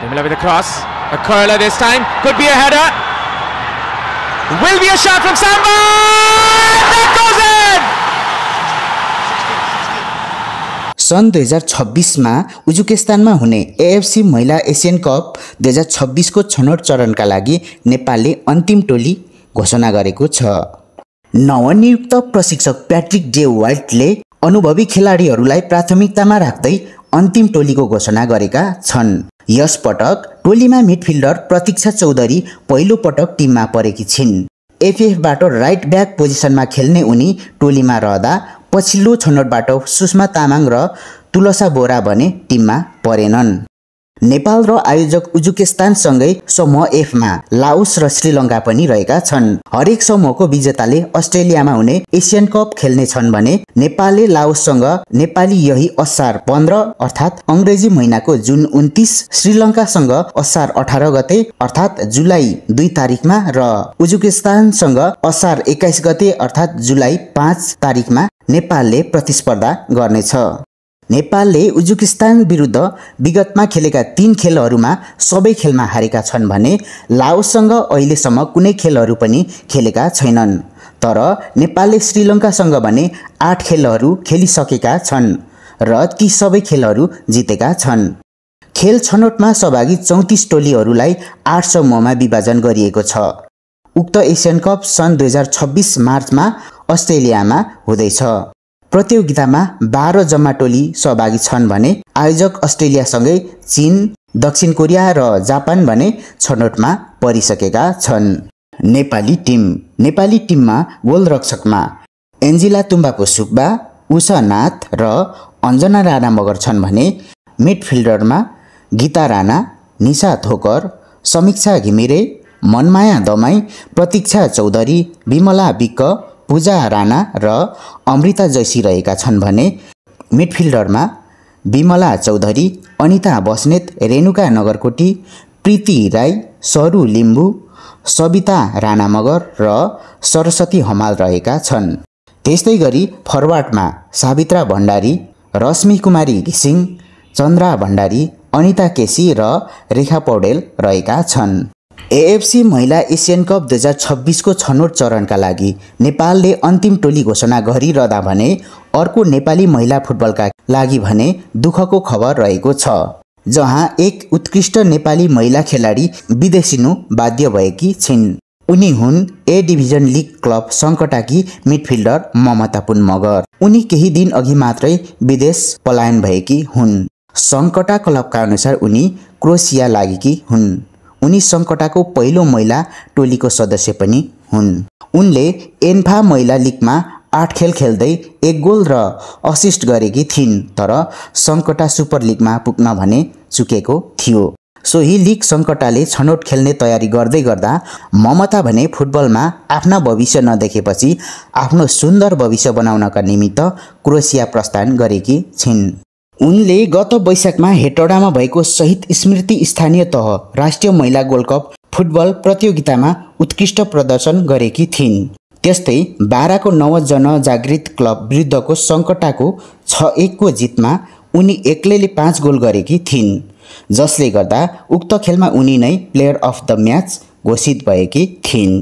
Demila with a cross. A curler this time. Could be a header. Will be a shot from Samba. That goes in. सन् 2026 मा उज्बेकिस्तानमा हुने AFC महिला Asian cup 2026 को छनौट चरणका लागि नेपालले अन्तिम टोली घोषणा गरेको छ। नवनियुक्त प्रशिक्षक प्याट्रिक जे वाइटले अनुभवी खेलाडीहरूलाई प्राथमिकतामा राख्दै अन्तिम टोलीको घोषणा गरेका छन्। यस पटक टोलीमा मिडफिल्डर प्रतीक्षा चौधरी पहिलो पटक टिममा परेकी छिन्। एफएफबाट राइट ब्याक पोजिसनमा खेल्ने उनी टोलीमा रहँदा पछिल्लो छनौटबाट सुषमा तामाङ र तुलसा बोरा भने टिममा परेनन्। नेपाल र आयोजक उज्बेकिस्तानसँगै समूह एफमा लाओस र श्रीलङ्का पनि रहेका छन्। हरेक समूहको विजेताले अस्ट्रेलियामा हुने एसियन कप खेल्ने छन् भने नेपालले लाओससँग नेपाली यही असार 15 अर्थात् अंग्रेजी महिनाको जुन 29, श्रीलङ्कासँग असार 18 गते अर्थात् जुलाई 2 तारिखमा र उज्बेकिस्तानसँग असार 21 गते अर्थात् जुलाई 5 तारिखमा नेपालले प्रतिस्पर्धा गर्नेछ। नेपालले उज्बेकिस्तान विरुद्ध विगतमा खेलेका 3 खेलहरूमा सबै खेलमा हारेका छन् भने लाओससँग अहिलेसम्म कुनै खेलहरू पनि खेलेका छैनन्। तर नेपालले श्रीलङ्कासँग भने 8 खेलहरू खेलिसकेका छन् र ती सबै खेलहरू जितेका छन्। खेल छनौटमा सहभागी 34 टोलीहरूलाई 8 समूहमा विभाजन गरिएको छ। उक्त एसियन कप सन् 2026 मार्चमा अस्ट्रेलियामा हुँदैछ। प्रतियोगितामा 12 जम्मा टोली सहभागी छन् भने आयोजक अस्ट्रेलियासँगै चीन, दक्षिण कोरिया र जापान भने छनौटमा परिसकेका छन्। नेपाली टिममा गोलरक्षकमा एन्जिला तुम्बापो सुब्बा, उषा नाथ र अञ्जना राणा मगर छन् भने मिडफिल्डरमा गीता राणा, निशा थोकर, समीक्षा घिमिरे, मनमाया दमाई, प्रतीक्षा चौधरी, विमला विक्क, पूजा राणा र अमृता जैसी रहेका छन् भने मिडफिल्डरमा विमला चौधरी, अनिता बस्नेत, रेणुका नगरकोटी, प्रीति राई, सरू लिम्बू, सबिता राणा मगर र सरस्वती हमाल रहेका छन्। त्यस्तै गरी फरवार्डमा सावित्रा भण्डारी, रश्मि कुमारी घिसिङ, चन्द्रा भण्डारी, अनिता केसी र रेखा पौडेल रहेका छन्। एएफसी महिला एसियन कप 2026 को छनौट चरणका लागि नेपालले अन्तिम टोली घोषणा गरिरहँदा भने अर्को नेपाली महिला फुटबलका लागि भने दुःखको खबर रहेको छ, जहाँ एक उत्कृष्ट नेपाली महिला खेलाडी विदेशिनु बाध्य भएकी छिन्। उनी हुन् ए डिभिजन लिग क्लब सङ्कटाकी मिडफिल्डर ममता पुन मगर। उनी केही दिन अघि मात्रै विदेश पलायन भएकी हुन्। सङ्कटा क्लबका अनुसार उनी क्रोएसिया लागेकी हुन्। उनी सङ्कटाको पहिलो महिला टोलीको सदस्य पनि हुन्। उनले एन्फा महिला लिगमा 8 खेल खेल्दै 1 गोल र असिस्ट गरेकी थिइन्, तर सङ्कटा सुपर लिगमा पुग्न भने चुकेको थियो। सोही लिग सङ्कटाले छनौट खेल्ने तयारी गर्दै गर्दा ममता भने फुटबलमा आफ्ना भविष्य नदेखेपछि आफ्नो सुन्दर भविष्य बनाउनका निमित्त क्रोएसिया प्रस्थान गरेकी छिन्। उनले गत वैशाखमा हेटौडामा भएको शहीद स्मृति स्थानीय तह राष्ट्रिय महिला गोल्ड कप फुटबल प्रतियोगितामा उत्कृष्ट प्रदर्शन गरेकी थिइन्। त्यस्तै बाराको नवजन जागृत क्लब विरुद्धको सङ्कटाको 6-1 को जितमा उनी एक्लैले 5 गोल गरेकी थिइन्, जसले गर्दा उक्त खेलमा उनी नै प्लेयर अफ द म्याच घोषित भएकी थिइन्।